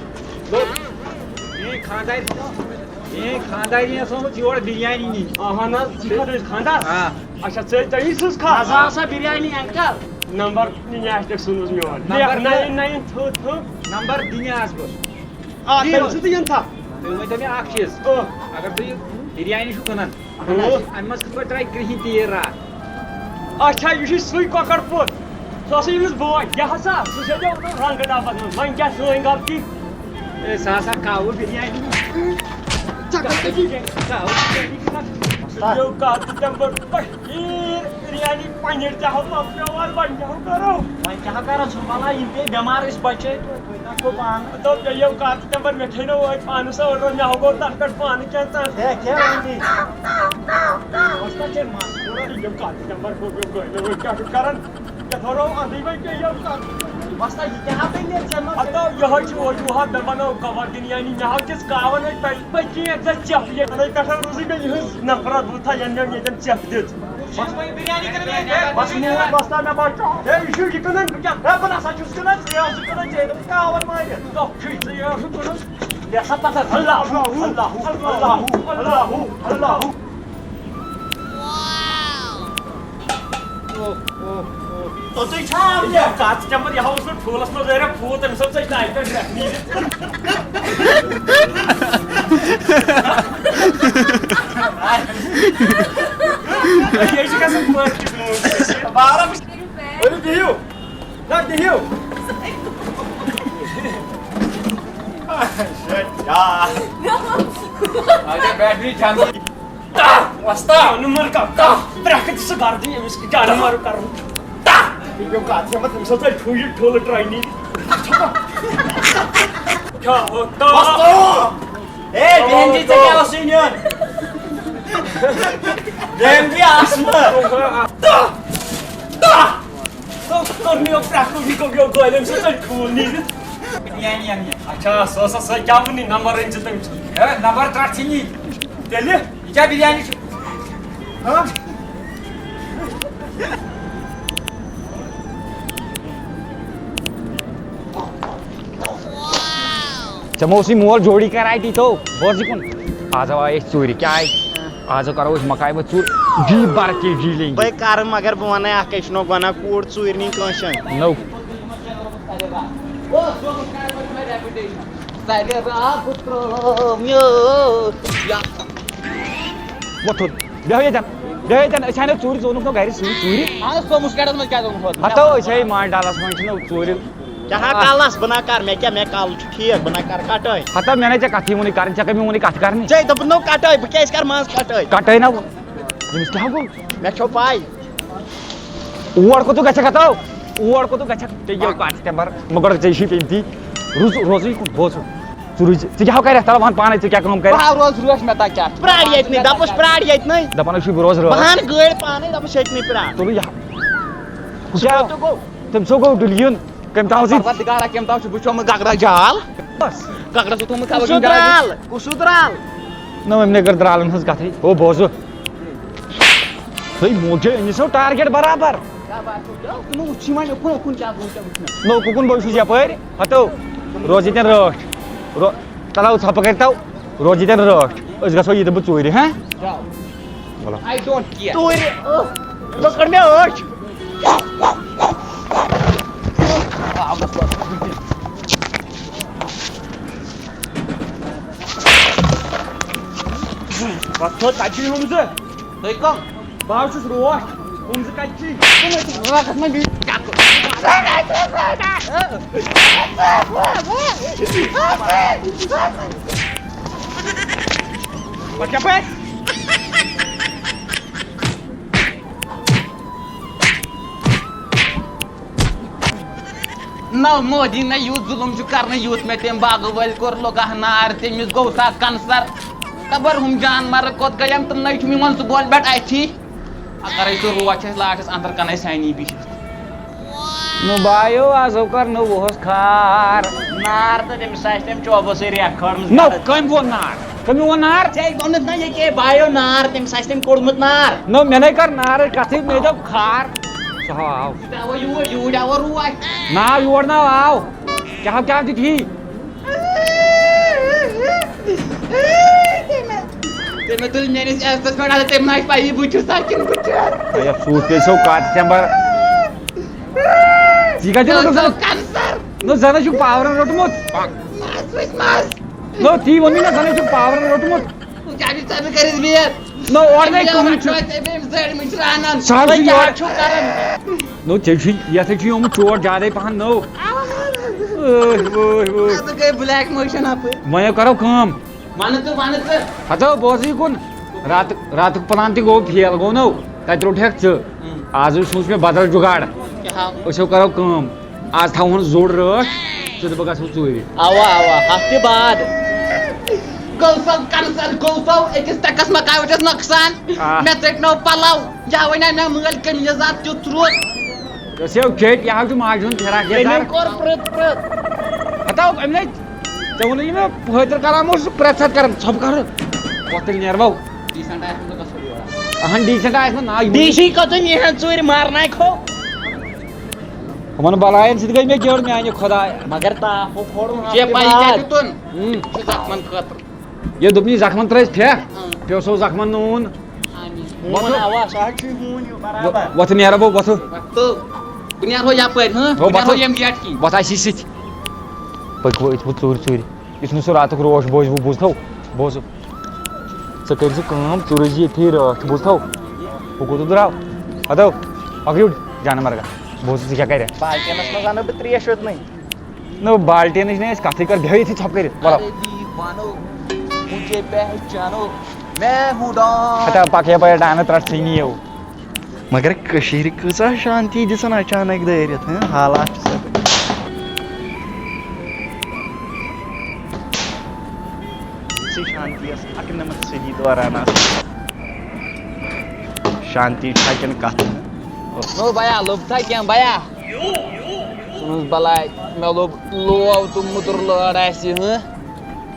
لوٚت۔ میٲنۍ خانٛدارِ، میٲنۍ خانٛدارِنۍ ٲس آمٕژ یور بِریانی نِنہِ۔ اہن حظ، ژٕ چھُکھ أمِس خانٛدار؟ آ۔ اچھا، ژٕ، ژےٚ یی سٕنٛز خانٛدار؟ مزٕ آسا بِریانی انکل۔ نمبر نِنہِ آسہِ تٔمۍ سٕنٛز میون۔ نمبر لیکھ ناین ناین تھٲو تھٲو۔ نمبر دِنہِ آس بہٕ۔ آ، تٔمۍ سٕنٛز تہِ یِن تھا۔ تُہۍ ؤنۍ تو مےٚ اکھ چیٖز۔ آ۔ اگر تُہۍ یہِ بِریانی چھُو کٕنان، اہن حظ۔ اَمہِ منٛز کِتھ پٲٹھۍ درٛاے کرٛہِنۍ تیٖر راتھ؟ اچھا، یہِ چھُ سُے کۄکر پوٚت۔ سُہ ہسا ییٚمِس بوے، یہِ ہسا، سُہ چھُ ییٚتہِ رنٛگہٕ ڈبس منٛز۔ وۄنۍ کیٛاہ سٲنۍ غلطی؟ اے، سُہ ہسا کھاوٕ بِریانی۔ ژےٚ کَتہِ چھِ؟ کھاوٕ بِریانی۔ یو کَتھ تہِ تَمہِ پَتہٕ پٔتۍ بِریانی پنیر تہِ ہاو لۄکٹیو وار، وۄنۍ کیٛاہ ہو کرو؟ وۄنۍ کیٛاہ کرو؟ ژھٕن بلاے، یِم پیٚیہِ بٮ۪مار، أسۍ بچٲے توتہِ۔ وۄنۍ کیٛاہ گوٚو پانہٕ؟ دوٚپ مےٚ یو کَتھ تہِ تَمہِ پَتہٕ مےٚ کھیٚنو أتھۍ پانَس order، مےٚ ہاو گوٚو تَتھ پٮ۪ٹھ پانہٕ کھٮ۪ن تَتھ۔ ہے، کھےٚ وۄنۍ۔ وۄستا چے مَس، تھوڑا یِم کَتھ تہِ تَمہِ پَتہٕ گوٚو مےٚ گوٚو، وۄنۍ کیٛاہ چھُ کران؟ کیٛاہ تھوڑا اَندٕے وۄنۍ پیٚیہِ یو کَتھ۔ وۄستا، یہِ کیٛاہ ہا پیٚیہِ مےٚ ژےٚ منٛز؟ ہَتو یِہوٚے چھُ وجوٗہات، مےٚ بَنٲو کَباب بِریانی، مےٚ ہاو دِژ کاوَن أتھۍ پٮ۪ٹھ۔ پٔتۍ کِنۍ اَکہِ دۄہ چَپھ ییٚتہِ، اَتھَے پٮ۪ٹھ روٗزٕے مےٚ یِہٕنٛز نفرت، بوٗتھا یَنہٕ مےٚ ییٚتٮ۪ن چَپھ دِژ۔ بس، بس، بس، مےٚ بچاو۔ ہے، یہِ چھُ یہِ کٕنان۔ ہے، بہٕ نسا چھُس کٕنان، ژٕ ٲسٕکھ کٕنان، ژےٚ دوٚپ کاوَن مٲرِتھ۔ ژٕ چھُے، ژٕ ٲسٕکھ کٕنان۔ یہِ ہسا پتہٕ اللہ، اللہ، اللہ، اللہ، اللہ۔ توٚتُے چھا آمُت؟ کَتھ چھِ چَمبَر، یہِ ہا اوس نہٕ ٹھوٗلَس منٛز ٲریا پھوٗت، تٔمِس ٲس ژےٚ ٹایہِ پٮ۪ٹھ گرٛٮ۪کھ نیٖرِتھ۔ یہِ چھِ گژھان پٲٹھۍ کِس موٗڈَس۔ بارہ۔ ؤلِو بِہِو۔ نہ، بِہِو۔ اچھا، بیٹری جلدی۔ وۄستا، نُمر کم، تاہ۔ برٛکھ تہِ سُہ گردٕنۍ، أمِس کیٛاہ جانور کرُن؟ تاہ۔ یہِ گوٚو کتھ سمجھ، تٔمِس ٲس تۄہہِ ٹھُے، ٹھُلہٕ ترٛٲنی۔ کیٛاہ ہو، تاہ۔ وۄستا۔ ہے، بیٚہن جی، ژےٚ کیٛاہ اوسُے نیُن؟ بیٚہن جی، آسمہٕ۔ تاہ۔ تاہ۔ کوٚر مےٚ پرٛٮ۪کھ کُن، یہِ گوٚو، یہِ گوٚو گٲلۍ، أمۍ سۭتۍ تۄہہِ ٹھوٗل نیٖرِتھ۔ بِریانی اَننہِ۔ اچھا، سُہ ٲسا سۄے کیٛاہ وُنہِ نمبر أنۍ زِ تٔمۍ سُنٛد؟ ہے، نمبر ترٛٹھ ژھٕنی۔ تیٚلہِ؟ یہِ کیٛاہ بِریانی چھِ؟ ہاں؟ ژےٚ ما اوسُے مول جوڑی کراٹی تو؟ بوز یہِ کُن۔ آز آے أسۍ ژوٗرِ۔ کیٛاہ آے؟ آز کرو أسۍ مکاے وۄنۍ ژوٗر۔ جی بر کے جی لیں گے۔ بے کر، مگر بہٕ ونے اکھ، أسۍ چھِنہٕ گۄناہ کوٗر ژوٗرِ نِنۍ کٲنٛسہِ ہٕنٛز۔ نو۔ سارے راتھ ترٲو مےٚ۔ وۄتھُن۔ بیٚہو ییٚتٮ۪ن۔ بیٚہو ییٚتٮ۪ن۔ أسۍ آے نہٕ ژوٗرِ، ژٕ اوٚنُکھ نہٕ گرِ سۭتۍ ژوٗرِ۔ اہن حظ، سوموٗ سٹینڈس منٛز کیٛازِ اوٚنُکھ؟ ہتو، أسۍ آے مانڈالس منٛز چھِنہٕ ژوٗرِ۔ کیٛاہ ہا کلس؟ بہٕ نا کر، مےٚ کیٛاہ، مےٚ کل چھُ ٹھیٖک، بہٕ نا کر کٹٲے۔ ہتا مےٚ نے ژےٚ کتھٕے ووٚنُے کرٕنۍ، ژےٚ کٔمۍ ووٚنُے کتھ کرنہِ؟ ژےٚ دوٚپُتھ نو کٹٲے، بہٕ کیٛازِ کرٕ منٛز کٹٲے؟ کٹٲے نا ووٚن۔ أمِس کیٛاہ گوٚو؟ مےٚ چھو پاے۔ اور کوٚت گژھکھ ہتو؟ اور کوٚت گژھکھ؟ ژےٚ یہِ کتھ تہِ بر، مگر ژےٚ چھُے پیٚمتی۔ روز، روزٕے کُن، بوز۔ ژٕ روز، ژٕ کیٛاہ ہو کرکھ؟ تَلہٕ وَن پانے، ژٕ کیٛاہ کٲم کرکھ؟ بہٕ ہا روز روش، مےٚ تَتہِ کیٛاہ؟ پرٛار ییٚتنٕے، دَپُس پرٛار ییٚتنٕے۔ دَپان حظ چھُے بہٕ روز رٲژ۔ بہٕ ہا اَنہٕ گٲڑۍ پانے، دَپُس ییٚتنٕے پرٛار۔ تُلہٕ یہِ۔ کُس کیٛاہ؟ تام تہِ گوٚو۔ تٔمۍ سو گوٚو ڈُلیُن۔ کٔمۍ تام زِ پروردگارا، کٔمۍ تام چھُ وٕچھومُت گگرا جال۔ بس۔ گگرا چھُ تھوٚمُت خبر کُس کٔمۍ درٛال؟ کُس درٛال؟ نہ، وۄنۍ مےٚ کٔر درٛالَن ہٕنٛز کَتھٕے۔ ہو بوزُ۔ تُہۍ موجے أنِو سو target برابر۔ کیٛاہ باسیو؟ تِمو وٕچھی وۄنۍ اُکُن، اُکُن کیٛاہ گوٚو، کیٛاہ وٕچھ مےٚ؟ نو، کُکُن بوزُ یَپٲرۍ؟ ہَتو، روز ییٚتٮ۪ن رٲچھ۔ رو-، تَلہٕ ہاو ژھۄپہٕ کٔرۍ تو، روز ییٚتٮ۪ن رٲچھ۔ أسۍ گژھو ییٚتٮ۪ن بہٕ ژوٗرِ، ہہ؟ جاو۔ وَلہٕ۔ I don't care۔ ژوٗرِ، ٲہ، مےٚ کٔڑ مےٚ أچھ۔ وَتھ تھوٚد، تَتہِ چھُ یِہُنٛد زٕ۔ تُہۍ کَم؟ بہٕ حظ چھُس روٹھ۔ یِم زٕ کَتہِ چھِ؟ پَتہٕ کیٛاہ پَزِ؟ نو مودی نہ یوٗت ظُلُم چھُ کرنہٕ، یوٗت مےٚ تٔمۍ باغہٕ وٲلۍ کوٚر، لوٚگاہ نار، تٔمِس گوٚو سا cancer۔ خبر ہُم جانور کوٚت گٔیم، تِمنٕے چھُم یِوان سُہ گول بیٹ اَتھی۔ اگرے سُہ روچھ اَسہِ لاٹَس اندر کنے سانی بِہِتھ۔ نو بایو، آز ہو کر نو وُہَس کھار۔ نار تہٕ تٔمِس آسہِ تٔمۍ چوبہٕ سۭتۍ ریکھ کھٲرمٕژ نو، گرس۔ کٔمۍ ووٚن نار؟ کٔمۍ ووٚن نار؟ ژےٚ ووٚنُتھ نہ ییٚکے بایو نار، تٔمِس آسہِ تٔمۍ کوٚڑمُت نار۔ نو، مےٚ نے کٔر نارٕچ کتھٕے، مےٚ دوٚپ کھار۔ سُہ ہا آو۔ تہِ آو یوٗرۍ، یوٗرۍ آو روچھ۔ نا، یور نا آو۔ کیٛاہ، کیٛاہ دِتھی؟ تٔمۍ تُل میٲنِس عزتس پٮ۪ٹھ اَتھٕ، تٔمۍ ما آسہِ پَیی بہٕ چھُس سا کِنہٕ بہٕ چھُس۔ ہے، افسوس پیٚیہِ سو کتھ ژےٚ مگر۔ ژٕ کتہِ مےٚ روٚٹُتھ اوس سُہ زن؟ کینسر۔ نہ زن چھُ پاورن روٚٹمُت۔ مس وٕچھ مس۔ نہ تی ووٚنُے نہ زن چھُ پاورن روٚٹمُت۔ وٕچھ اَمہِ سۭتۍ کٔرِس بِہِتھ۔ نہ اورٕ نَے کٕہٕنۍ چھُ۔ أمۍ زٲڑۍ مٕتۍ چھِ رانان۔ سُہ حظ چھُ کیٛاہ یورٕ۔ چھُو کران؟ نو ژےٚ چھُے یتھ چھُے آمُت چوٹ زیادے پہن نو۔ ٲہ، ٲہ، ٲہ۔ اتھ گٔے بلیک موشن اپٲرۍ۔ وۄنۍ کرو کٲم۔ ونہٕ ژٕ ونہٕ ژٕ۔ ہتو بوزٕے کُن۔ راتُک راتُک پلان تہِ گوٚو فیل گوٚو نو۔ تتہِ روٚٹہکھ ژٕ۔ آز سوٗنچ مےٚ بدل جُگاڑ۔ کیٛاہ ہاو؟ أسۍ ہو کرو کٲم۔ آز تھاوہون زوٚڑ رٲچھ۔ ژٕ تہٕ بہٕ گژھو ژوٗرِ۔ اوا اوا ہفتہٕ بعد۔ گوٚو سو کینسل گوٚو سو أکِس ٹکس مکاوٹس نۄقصان۔ آ۔ مےٚ ژٔٹۍ نو پلو۔ یا وۄنۍ آے مےٚ مٲلۍ قمیٖض اکھ تیُتھ ترٛوٹ۔ ژےٚ ٲسیو چیٚٹۍ، یہِ ہا چھُ ماجہِ ہُنٛد فراق یزار۔ تٔمۍ کوٚر پرٛٮ۪تھ پرٛٮ۪تھ۔ ہتاو أمۍ نے ژےٚ ووٚنُے نہٕ مےٚ پٲتٕر کران اوس سُہ پرٛٮ۪تھ ساتہٕ کران، ژھۄپہٕ کرٕ۔ وۄتھ تیٚلہِ نیرو۔ ڈیٖسنٹ آسہِ نہٕ گژھُن یور۔ اہن ڈیٖسنٹ آسہِ نہٕ ناو۔ ڈی سی کتُن یِہن ژوٗرِ مارناے کھو۔ ہُمن بلاین سۭتۍ گٔے مےٚ جٔڑ میانہِ خۄدایا۔ مگر تاپھ ہُہ کھوڑُن یہِ پَیہِ کیٛاہ چھُ تُن؟ چھُ زخمن خٲطرٕ۔ یہِ دوٚپنی زخمن ترٲیِس پھیٚکھ، پیوٚو سو زخمن نوٗن۔ ہون آوا سُہ حظ چھُ ہوٗن ہیوٗ برابر۔ وۄتھٕ نیرٕ بہٕ وۄتھٕ۔ وۄتھ تو۔ بہٕ نیرٕ ہو یپٲرۍ ہاں؟ ہو، بہٕ نیرٕ ہو وۄتھٕ۔ ییٚمہِ گیٹ کِنۍ۔ وۄتھ اسی سۭتۍ۔ پٔکۍ وۄتھ ژوٗرِ ژوٗرِ۔ یُس نہٕ سُہ راتُک روش بوزِ بوٗزتھو۔ بوزُکھ۔ ژٕ کٔرۍ زِ کٲم، ژٕ روٗزِ ییٚتھی رٲچھ بوٗزتھو۔ ہُہ کوٚت درٛاو؟ ہتو۔ پکڑ یُڑ۔ جانہٕ مرگا۔ بوز ژٕ کیٛاہ کرکھ۔ بالٹینس منٛز انہٕ بہٕ ترٛیش یوتنٕے۔ نہ بالٹینٕچ نہٕ اَسہِ کتھٕے کر، بیٚہو ییٚتھی ژھۄپہٕ کٔرِتھ۔ وَلو۔ ارے دیوانو، مجھے پہچانو، میں ہوں ڈان۔ ہتا پکھ یپٲرۍ ڈانہٕ ترٛٹھ ژھٕنی یو۔ مگر کٔشیٖرِ کۭژاہ شانتی دِژن اچانک دٲرِتھ، ہہ؟ حالات چھِ سا۔ یِژھٕے شانتی ٲس اَکنَمَتھ صٔدی دوران آسان۔ شانتی چھا کِنہٕ کَتھ؟ نو بیا، لوٚب تھا کینٛہہ بیا؟ ژھٕنُس بلاے، مےٚ لوٚب لوو تہٕ مُدُر لٲر آسہِ، ہہ؟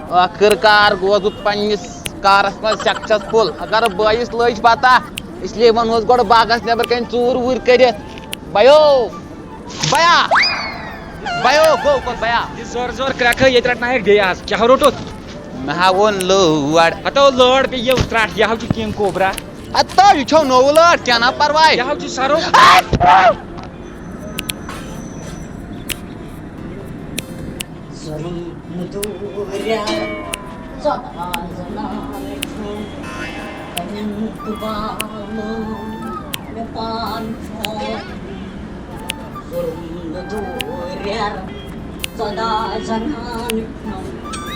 ٲخٕر کار گوس بہٕ پننِس کارس منٛز سکسیسفل۔ اگر بٲیِس لٔج پتہ، اس لیے ونہوس گۄڈٕ باغس نٮ۪بر کنہِ ژوٗر ووٗرۍ کٔرِتھ۔ بَیو! بَیا! بَیو! گوٚو کوٚت بَیا؟ یہِ زٔر زٔر کرٛٮ۪کھٕ ییٚتہِ رٹنایکھ بیٚیہِ آز۔ کیٛاہ روٚٹُتھ؟ مےٚ ہا ووٚن لٲر۔ ہتو لٲر بیٚیہِ یہِ ترٛٹھ، یہِ ہا چھُ کِنگ کوبرا۔ ہتو یہِ چھو نوٚو لٲر، کینٛہہ نہ پرواے۔ یہِ ہا چھُ سرو۔ ظلم دوٗرٮ۪ر ژۄداہ زنانہٕ کھیوٚن، پنٛنٮ۪ن تہٕ بالہٕ مےٚ پان کھیوٚن۔ ظلم دوٗرٮ۪ر ژۄداہ زنانہٕ کھیوٚن۔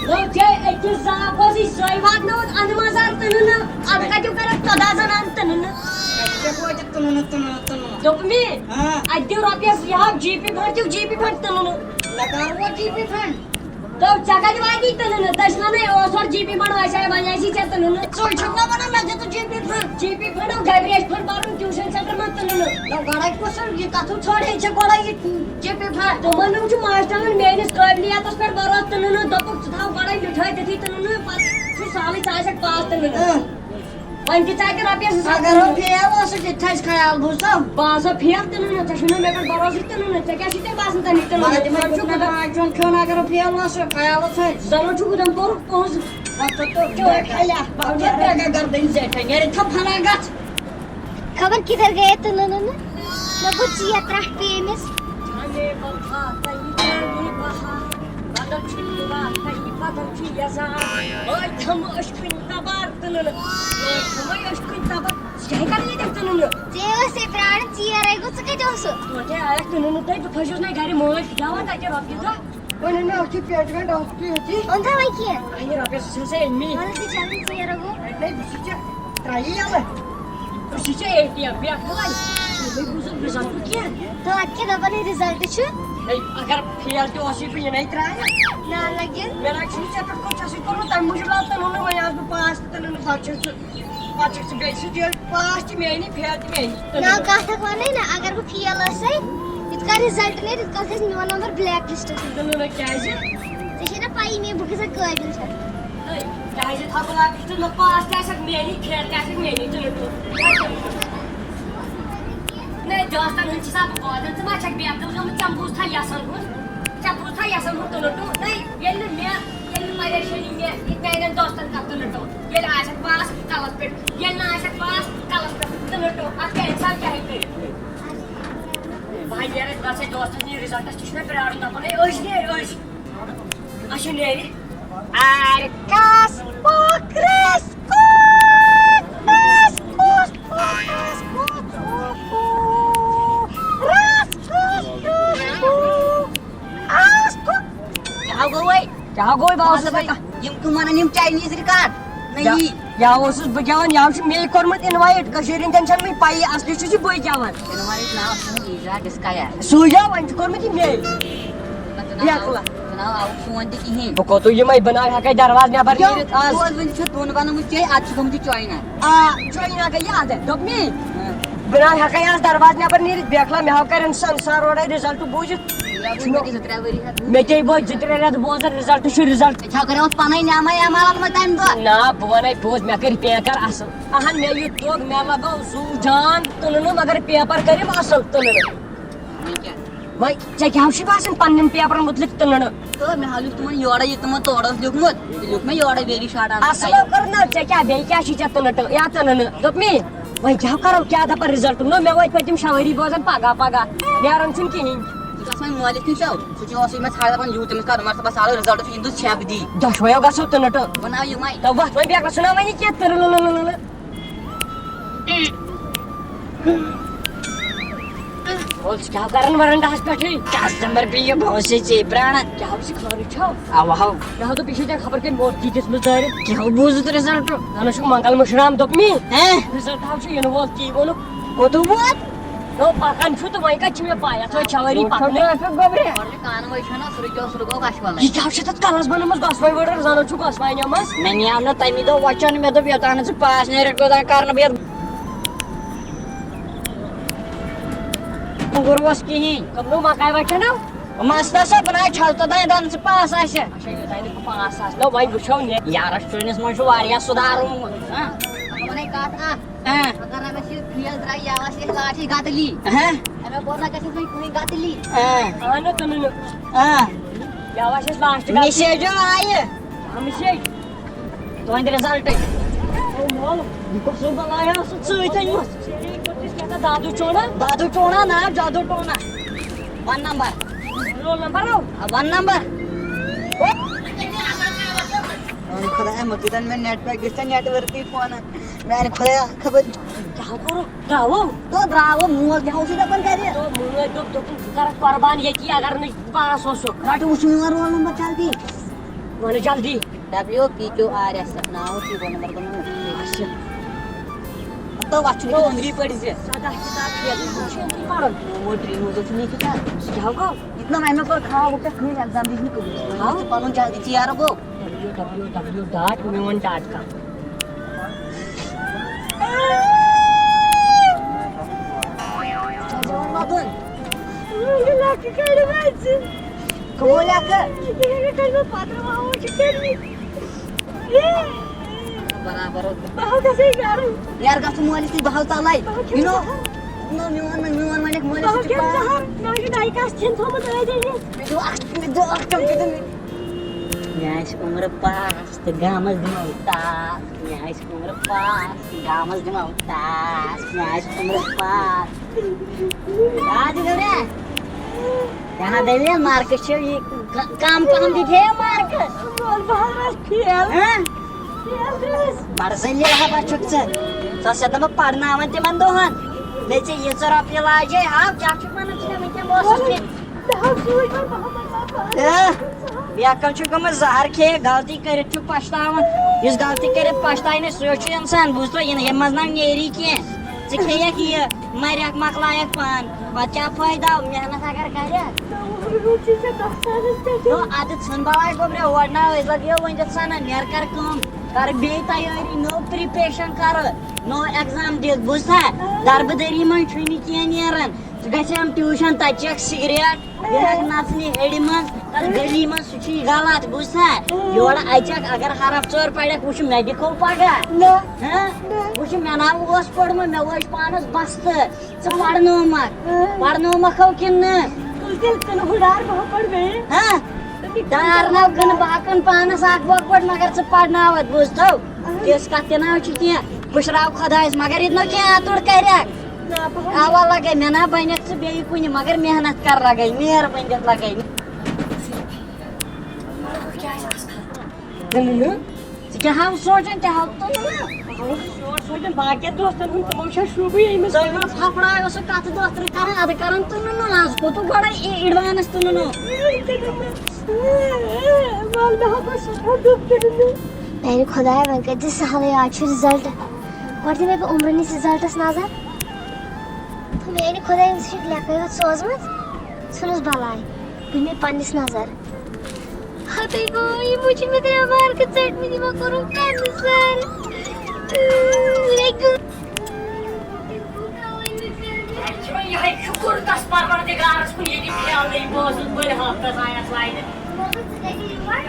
نو ژےٚ أکِس زاپس یہِ سۄے واتنٲوٕن اَنٛدٕ منٛزٕ تہٕ نہٕ، اَدٕ کَتیُک کَرَکھ ژۄداہ زنانہٕ تہٕ نہٕ؟ ژےٚ کوتہِ تُلُن نہٕ، تُلُن نہٕ، تُلُن نہٕ۔ دوٚپمے، ہاں۔ اَتہِ دِیِو رۄپیَس یہِ ہاو جی پی فنڈ، دِیِو جی پی فنڈ تُلُن نہٕ۔ مےٚ کَر ووت جی پی فنڈ؟ تو ژےٚ کتہِ واتی تُلُن؟ تٔمۍ ووٚنُے اوس اورٕ جی پی فنڈ آسہِ ہا، وۄنۍ آسی ژےٚ تُلُن۔ ژٕ چھُکھ نا وَنان مےٚ دِ تہٕ جی پی فنڈ؟ جی پی فنڈ اوس گرِ اَسہِ فنڈ بَرُن ٹیوٗشن سینٹر منٛز تُلُن۔ نہ گۄڈَے کُس یہِ کَتھٕ ژھانٛڈے ژےٚ گۄڈَے یہِ جی پی فنڈ؟ تِمَن نہٕ چھُ ماسٹرَن میٲنِس قٲبلیتَس پٮ۪ٹھ بَروسہٕ تُلُن۔ دوٚپُکھ ژٕ تھاو گۄڈَے مِٹھٲے دِتھٕے تُلُن، پَتہٕ چھُ سہلٕے ژٕ آسَکھ پاس تُلُن۔ اۭں۔ وۄنۍ تہِ ژٕ اَتہِ رۄپیَس زٕ ساس اگر ہو فیل اوسُکھ، ییٚتہِ تھَسہِ خیال بوٗزتھو۔ بہٕ آسہٕ ہا فیل تُلُن نہٕ، ژےٚ چھُے نہٕ مےٚ پٮ۪ٹھ بروسٕے تُلُن نہٕ، ژےٚ کیٛاہ چھُے تیٚلہِ باسان تَمیُک تُلُن؟ مگر تِمَے ژٕ چھُکھ دیُت مےٚ گژھان پانٛژھ چون کھیوٚن، اگر ہو فیل اوسُکھ، خیال اوس اَتہِ۔ زَنہٕ چھُکھ دَم کوٚرُکھ پونٛسہٕ۔ وۄتھ ژٕ توٚر چون کھیلہِ اَتھ، وۄتھ ژٕ ژٕ کیٛاہ گردٕنۍ زیٹھے، نیرِ تھَو فَنا گژھ۔ خبر کِدھر گٔیے تُلُن نہٕ؟ مےٚ گوٚو ژیر ترٛٹھ پیٚیہِ أمِس۔ جانے بہار، تَیہِ جانے بہار، بدل چھُ یِوان، تَیہِ بدل چھُ یَزار۔ ٲے تھَم أچھ کُنہِ تبار تُلُن۔ ٲے تھَم أچھ کُنہِ تبار۔ ژٕ کیٛاہ کران ییٚتٮ۪تھ تُلُن نہٕ؟ ژےٚ ٲسٕے پرٛاران، ژیر ہے گوٚو، ژٕ کَتہِ اوسُکھ؟ توتہِ آیَکھ تُلُن نہٕ تَتہِ، بہٕ پھٔسِس نَے گَرِ، مٲلۍ پھِٹراوان تَتہِ رۄپیہِ دَہ۔ وۄنۍ أنۍ مےٚ اَکھ یہِ پٮ۪نٛٹ وٮ۪نٛٹ اَکھ تُہۍ ییٚتی۔ اوٚن تھا وۄنۍ کینٛہہ؟ اَہَنہِ رۄپیَس زٕ ساس أنۍ مےٚ۔ وَلہٕ تہِ چَلٕے ژیر گوٚو۔ اَتہِ نَے بہٕ چھُس ژےٚ ترٛایی یَلہٕ۔ بہٕ چھُس ژےٚ اے ٹی ایم پٮ۪ٹھ وۄنۍ۔ ژےٚ بوٗزُتھ رِزَلٹ کینٛہہ؟ تہٕ اَتہِ کیٛاہ دَپان ہے رِزَلٹ چھُ؟ ہے اگر فیل تہِ اوسُے بہٕ یہِ نَے ترٛایہِ۔ نہ لَگہِ۔ مےٚ نَے چھُنہٕ ژےٚ پٮ۪ٹھ کانٛہہ، ژےٚ سۭتۍ کوٚرمُت تَمہِ موٗجوٗب لَڑ تہٕ نوٚن نہٕ وۄنۍ آس بہٕ پاس تہٕ تہٕ نوٚن نہٕ پَتہٕ چھُکھ ژٕ۔ پتہٕ چھُکھ ژٕ بیٚیہِ سۭتۍ یہِ پاس تہِ میٛانی، فیل تہِ میٛانی۔ نہ، کَتھ ہَکھ وَنَے نہ، اگر بہٕ فیل ٲسَے، یُتھ کال رِزَلٹ نیرِ، یُتھ کال گژھِ میون نمبر بلیک لسٹَس منٛز۔ تہٕ نہ، نہ، کیٛازِ؟ ژےٚ چھے نہ پَیی مےٚ بہٕ کۭژاہ قٲبِل چھَس۔ ہے، کیٛازِ تھاو بہٕ بلیک لسٹَس منٛز؟ پاس تہِ آسَکھ میٛانی، فیل تہِ آسَکھ میٛانی، تہٕ نہ تہٕ۔ نہ، دوستَن ہُنٛد چھِ سا بہٕ بوزان، ژٕ ما چھَکھ بے عقل گٔمٕژ؟ ژےٚ بوٗزتھا یَسَن ہُنٛد؟ ژےٚ بوٗزتھا یَسَن ہُنٛد، تہٕ نہ تہٕ؟ نہ، ییٚلہِ نہٕ مےٚ، ییٚلہِ نہٕ پریشٲنی مےٚ، یہِ میٛانٮ۪ن دوستَن کَتھ، تہٕ نہ تہٕ؟ ییٚلہِ آسٮ۪کھ پاس کَلَس پٮ۪ٹھ، ییٚلہِ نہٕ آسٮ۪کھ پاس کَلَس پٮ۪ٹھ، تہٕ لٔٹو، اَتھ کیٛاہ اِنسان کیٛاہ ہیٚکہِ کٔرِتھ؟ بہٕ ہا نیرٕ، بہٕ ہسا دوستَس نِش رِزَلٹَس تہِ چھُنہ پرٛارُن، دَپان، "ہے، أسۍ نیرِ، أسۍ۔" اَسہِ نیرِ۔ اَرِ کَس پوکرَس کُس، کُس، کُس، کُس، کُس، کُس، کُس، کُس، کُس۔ کیٛاہ گوٚو وۄنۍ؟ کیٛاہ گوٚو وۄنۍ؟ بہٕ اوسُس مطلب، دَپان، یِم کٕم وَنان یِم Chinese record؟ نہ کیٛاہ؟ یی۔ یا اوسُس بہٕ گٮ۪وان، یا چھُ مے کوٚرمُت invite، کٔشیٖرِ ہِنٛدٮ۪ن چھَنہٕ وٕنہِ پَیی، اصلی چھُس یہِ بٕے گٮ۪وان۔ Invite ناو چھُنہٕ ایٖجا ڈِسکا یا۔ سُے یا وۄنۍ چھُ کوٚرمُت یہِ مے۔ پَتہٕ ناو، بیکلا۔ پَتہٕ ناو آوُکھ فون تہِ کِہیٖنۍ۔ بہٕ کوٚتُے یِمَے، بہٕ ناو ہٮ۪کَے دروازٕ نٮ۪بر کیٛاہ؟ نیٖرِتھ آز۔ بوز وۄنۍ چھُ دۄن وَنان وٕنہِ چے، اَتھ چھُ گوٚمُت یہِ چاینا۔ آ، چاینا گٔے یاد، دوٚپ مے۔ ہاں۔ بہٕ ناو ہٮ۪کَے آز دروازٕ نٮ۪بر نیٖرِتھ، بیکلا مےٚ ہاو کَرن سنسار اورَے result بوٗزِتھ۔ یہِ ہا وٕچھ مےٚ تہِ زٕ ترٛےٚ ؤری ہٮ۪تھ۔ مےٚ تے ووت زٕ ترٛےٚ رٮ۪تھ بوزان، result چھُ result۔ ژےٚ چھا کریوس پنٕنۍ نعمہ اعمال اتھ منٛز تمہِ دۄہ؟ نہ، بہٕ ونے پوٚز، مےٚ کٔرۍ paper اصل۔ اہن، مےٚ یُتھ توٚگ، مےٚ لگٲو زُو جان تُلنہٕ، مگر paper کٔرِم اصل تُلنہٕ۔ وۄنۍ کیٛاہ؟ وۄنۍ ژےٚ کیٛاہ چھُے باسان پننٮ۪ن paperن مُتعلق تُلنہٕ؟ تہٕ مےٚ ہا لیوٗکھ تِمن یورے یہِ تِمن تورٕ اوس لیوٗکھمُت، یہِ لیوٗکھ مےٚ یورے ویری شاٹ اَننہٕ اصل تَتہِ۔ کٔر نہ، ژےٚ کیٛاہ، بیٚیہِ کیٛاہ چھُے ژےٚ تُلنہٕ ٹٲ-، یا تُلنہٕ؟ دوٚپ مے، وۄنۍ کیٛاہ کرو، کیٛاہ دپان result؟ نہ، مےٚ وٲتۍ پٔتِم شےٚ ؤری بوزان پگاہ پگاہ، نیران چھُنہٕ کِہیٖنۍ۔ ژٕ گژھ وۄنۍ مٲلِس نِش، سُہ چھُ اوسُے مےٚ ژھانٛڈان دَپان، یوٗت تٔمِس کَرُن، مگر ژٕ بَس سالو result چھُ یِہِنٛدُے ژھٮ۪پھ دی۔ دۄشوَیو گژھو تہٕ نَٹہٕ۔ بہٕ ناو یِمَے۔ تہٕ وَتھ وۄنۍ بیٚکھ سُنٛد ناو وَنہِ کینٛہہ، تہٕ لہٕ لہٕ لہٕ لہٕ لہٕ۔ وَل، ژٕ کیٛاہ کَران وَرَنٛڈَہَس پٮ۪ٹھٕے؟ Customer پیٚیہِ، بہٕ اوسُے ژےٚ پرٛاران۔ کیٛاہ حظ چھِ خٲرٕے چھو؟ اَوا ہو۔ مےٚ حظ دوٚپ، یہِ چھِ ژےٚ خبر کَتہِ موت تیٖتِس منٛز دٲرِتھ۔ کیٛاہ بوٗزُتھ result؟ زَنہٕ چھُکھ منٛگل مٔشرام دوٚپمی۔ ہیں؟ Result حظ چھُ یِنہٕ وول تی ووٚنُکھ۔ کوٚت ووت؟ نو، پکان چھُ تہٕ وۄنۍ کتہِ چھِ مےٚ پاے؟ یتھ وۄنۍ چھوٲری پکنے۔ ٹریفک گوٚبرِ۔ گۄڈٕ چھُ کانہٕ وٲے چھُنہ، سُہ رُکیو، سُہ رُکیو کشملے۔ یہِ کیٛاہ چھُ تتھ کلس بنٲومٕژ گۄسوٲنۍ وٲڈ زنو چھُ گۄسوانہِ منٛز؟ مےٚ نیاو نہٕ تمی دۄہ وۄچھان، مےٚ دوٚپ یوٚتام نہٕ ژٕ پاس نیرکھ، توٚتام کرٕ نہٕ بہٕ یتھ گُروس کِہیٖنۍ۔ کمنو مکاے وچھان نو؟ مستس ہے بناے چھل توٚتام دن ژٕ پاس آسہِ۔ اچھا، یوٚتام نہٕ بہٕ پاس آسہٕ۔ نو وۄنۍ وٕچھو نے۔ یارس چٲنِس منٛز چھُ واریاہ سُدھار روٗمُت۔ ہاں۔ ونے کتھ اکھ۔ ہاں۔ اگر نہ مےٚ چھِ فیس درٛاے یاوس یہِ لاسٹ گتلی۔ ہاں۔ اَمے کوٚر نہ گژھِ وۄنۍ کٕہٕنۍ گتلی۔ ہاں۔ اہن نہٕ تُلُن۔ ہاں۔ یاوس یہِ لاسٹ گتلی۔ میسیجو آیہِ۔ ہمشے۔ تُہنٛدِ رِزلٹٕکۍ۔ او مول، یہِ کۄس رنٛگ بلایا ٲس ژٕ سۭتۍ أنمٕژ؟ دادو چونا؟ دادو چونا نا، جادو ٹونا۔ ون نمبر۔ رول نمبر او؟ ون نمبر۔ خدایا، مہ کٔرۍتن مےٚ نیٹ پیک، گٔژھۍ تن نیٹ ؤرکٕے فونن۔ میانہِ خۄدایا، خبر۔ کیٛاہ کوٚرُکھ؟ درٛاوو؟ تو درٛاوو، مول کیٛاہ اوسُے دَپان گرِ؟ تو مٲلۍ دوٚپ، دوٚپُن، "ژٕ کَرَکھ قۄربان ییٚتی، اگر نہٕ پاس اوسُکھ۔" رَٹہٕ وٕچھ میون رول نمبر جلدی۔ وَنہٕ جلدی۔ W P Q R S, ناو چھُ رول نمبر بَنومُت۔ اچھا۔ تو وَتھ چھُ لیکھِتھ أنٛدری پٔرۍ زِ۔ سَداہ کِتاب چھِ یَتھ منٛز چھُ یِم پَرُن۔ نومو ڈرٛیٖمو زَن چھُ لیکھِتھ اَتھ۔ یہِ کیٛاہ گوٚو؟ یہِ تہِ نہ وَنہِ مےٚ کوٚر خاب، وۄنۍ کیٛاہ کٕہٕنۍ ایٚگزام دِژ نہٕ کٕہٕنۍ۔ ہاو؟ ژٕ پَنُن جلدی، ژیر گوٚو۔ ڈبلیو ڈبلیو ڈبلیو ڈاٹ میون ڈاٹ کام۔ برابر۔ یار، گژھُن مٲلِس نِش، بہٕ ہاو ژَلَے۔ یہِ نو، نو، میون، میون مٲلِک، مٲلِس نِش چھُ پاس۔ مےٚ دیُت اَکھ، مےٚ دیُت اَکھ چمچہٕ تہٕ مےٚ۔ مےٚ آسہِ عُمرٕ پاس تہٕ گامَس دِمو تاس۔ مےٚ آسہِ عُمرٕ پاس، گامَس دِمو تاس، مےٚ آسہِ عُمرٕ پاس۔ آ، دِیِو نا۔ کیٛاہ دٔلیٖل؟ مارکٕس چھِ یہِ ک-، کَم پَہَم دِتھ ہے مارکٕس۔ مول بہٕ حظ فیل۔ ہاں؟ فیل گٔیَس۔ بَڑٕ ذٔلیٖل ہبا چھُکھ ژٕ۔ ژٕ ٲسَتھ دَپان پَرناوان تِمَن دۄہَن۔ مےٚ ژےٚ ییٖژاہ رۄپیہِ لاجے، ہاو، کیٛاہ چھُکھ وَنان ژٕ مےٚ وٕنکٮ۪ن؟ بہٕ اوسُس مول، نہٕ مےٚ حظ سوٗز وۄنۍ محمد صٲب۔ اے، بیکل چھُ گوٚمُت زہر کھیٚیہِ، غلطی کٔرِتھ چھُ پچھتاوان۔ یُس غلطی کٔرِتھ پچھتاوِ نہٕ، سُے چھُ انسان، بوٗزتھا؟ یہِ نہٕ، ییٚمہِ منٛز نہ نیری کینٛہہ۔ ژٕ کھیٚیَکھ یہِ، مرکھ مۄکلایَکھ پانہٕ۔ پتہٕ کیٛاہ فٲیدٕ آو محنت اگر کرکھ؟ نہ، اَدٕ ژھٕن بلاے گوٚبریا، اورٕ نہ ٲسۍ لگیو وۄنۍ تہِ ژھنان، نیر کر کٲم، کر بیٚیہِ تیٲری، نٔو preparation کر، نوٚو exam دِتھ، بوٗزتھا؟ دربٕدٔری منٛز چھُے نہٕ کینٛہہ نیران۔ ژٕ گژھِ ہم ٹیوٗشن، تتہِ چیٚکھ سگریٹ، بیٚیہِ ہیٚکھ نژنہِ ہیٚرِ منٛز، تتھ گلی منٛز، سُہ چھُے غلط، بوٗزتھا؟ یورٕ اچکھ، اگر حرف ژور پرکھ، وٕچھ مےٚ دِکھو پگاہ۔ نہ۔ ہاں؟ نہ۔ وٕچھ مےٚ ناو اوس پوٚرمُت، مےٚ وٲج پانس بستہٕ، ژٕ پرنومکھ، نہ۔ پرنومکھو کِنہٕ نہٕ؟ تُل تیٚلہِ ژٕ نہٕ ہُہ ڈار، بہٕ ہا پرٕ بیٚیہِ۔ ہاں؟ تہٕ مےٚ ڈار نہ کٕنہٕ، بہٕ ہا کٕنہٕ پانس اکھ بۄکہٕ پٲٹھۍ، مگر ژٕ پرناوتھ، بوٗزتھو؟ تِژھ کتھ تہِ نہ چھِ کینٛہہ۔ بہٕ شراو خۄدایس، مگر ییٚتہِ نہ کینٛہہ اتُر کرٮ۪کھ۔ اوا لگے مےٚ نہ بنٮ۪کھ ژٕ بیٚیہِ کُنہِ، مگر محنت کر لگے، مہربٲنی دِتھ لگے۔ ژٕ کیٛاہ ہاو سونٛچان، تہِ ہاو تُلُن نا۔ بہٕ ہاوُس یور سونٛچان باقین دوستن ہُنٛد، تِمو چھا شوٗبٕے أمِس؟ تُہۍ ما پھپھڑایو سُہ کتھٕ دۄہ ترٛےٚ کران، ادٕ کران تُلُن نہٕ آز کوٚتُ گۄڈے ایڈوانس تُلُن نہٕ۔ وَلہٕ مےٚ ہا گوٚو سٮ۪ٹھاہ دُکھ تُلُن نہٕ۔ میانہِ خۄدایا، وۄنۍ کٔرۍ زِ سہلٕے، آز چھُ رِزلٹ۔ گۄڈٕ دِمے بہٕ عمرٕ نِس رِزلٹس نظر۔ میانہِ خۄدایا، أمِس چھِ لیکھٕے یوت سوزمٕژ، ژھٕنُس بلاے، بہٕ دِمے پننِس نظر۔ ہتے گوٚو، یِمو چھِ مےٚ ترٛےٚ مارکہٕ ژٔٹمٕتۍ، یِمو کوٚرُم کینسل۔ لیکن یِہوٚے شُکُر تَس پروردِگارَس کُن، ییٚتہِ پھیٛاونَے بہٕ اوسُس بٔلۍ ہفتَس آیَس لاینہِ۔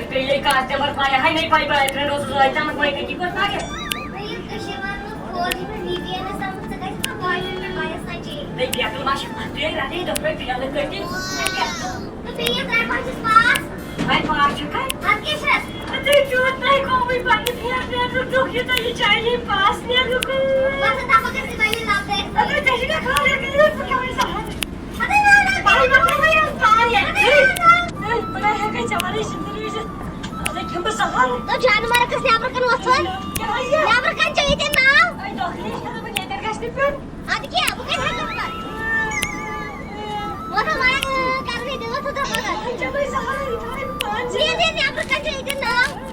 تیٚلے کَتھ تہِ مگر پَیہِ ہَے نَے پَے، بوائے فرینڈ اوسُس ٲدۍ تَمَن پَے کٔتی کوٚر پَگہہ۔ بیٚیہِ کٔشیٖرِ منٛز کھول یہِ وی پی این اَس تَمَن ژٕ گژھِ نا بوائے فرینڈ پَیَس تَجے۔ تَے پٮ۪ٹھٕ ما چھِ پَتہٕ بیٚیہِ رَٹٕنۍ دۄپھَے فِلحال کٔٹِنۍ۔ تہٕ بیٚیہِ یَتھ رَٹہِ بَچَس پاس۔ وۄنۍ پاس چھُکھا؟ اَدٕ کیٛاہ چھَس؟ تُہۍ چھِو تۄہہِ گوٚمُت پننہِ پھیرٕ پھیرٕ دُکھ یوٗتاہ یہِ چاہے پاس نیرنُک۔ بس دَپان گژھِ وۄنۍ یہِ لَبدٲرۍ۔ اَدٕ تۄہہِ چھِ مےٚ خٲرٕے کٔرِتھ، بہٕ کھٮ۪مہٕ زَہر۔ اَدٕ نہ، نہ، بہٕ ہٮ۪کَے نہٕ پانہٕ یَتھ۔ نہ، نہ، نہ۔ ہے، بہٕ نہ ہٮ۪کَے ژےٚ وَرٲے زِندٕ روٗزِتھ۔ اَدٕ کھٮ۪مہٕ بہٕ زَہر۔ تو جانہٕ مَرگ کھَس نٮ۪برٕ کَنہِ وۄتھُن۔ کیٛاہ یہِ؟ نٮ۪برٕ کَنہِ چھِ ییٚتٮ۪ن ناو۔ ہے، دۄکھٕ نہ چھَنہٕ بہٕ ییٚتٮ۪ن گژھنہٕ پیوٚن۔ اَدٕ کیٛاہ، بہٕ کَتہِ ہٮ۪کہٕ پَتہٕ؟ وۄتھ حظ، وۄتھ حظ، کَرُن ییٚتہِ، وۄتھ حظ، وۄتھ حظ۔ وۄتھ حظ۔ یہِ دِ نٮ۪برٕ کَنہِ چھُ ییٚتٮ۪ن ناو۔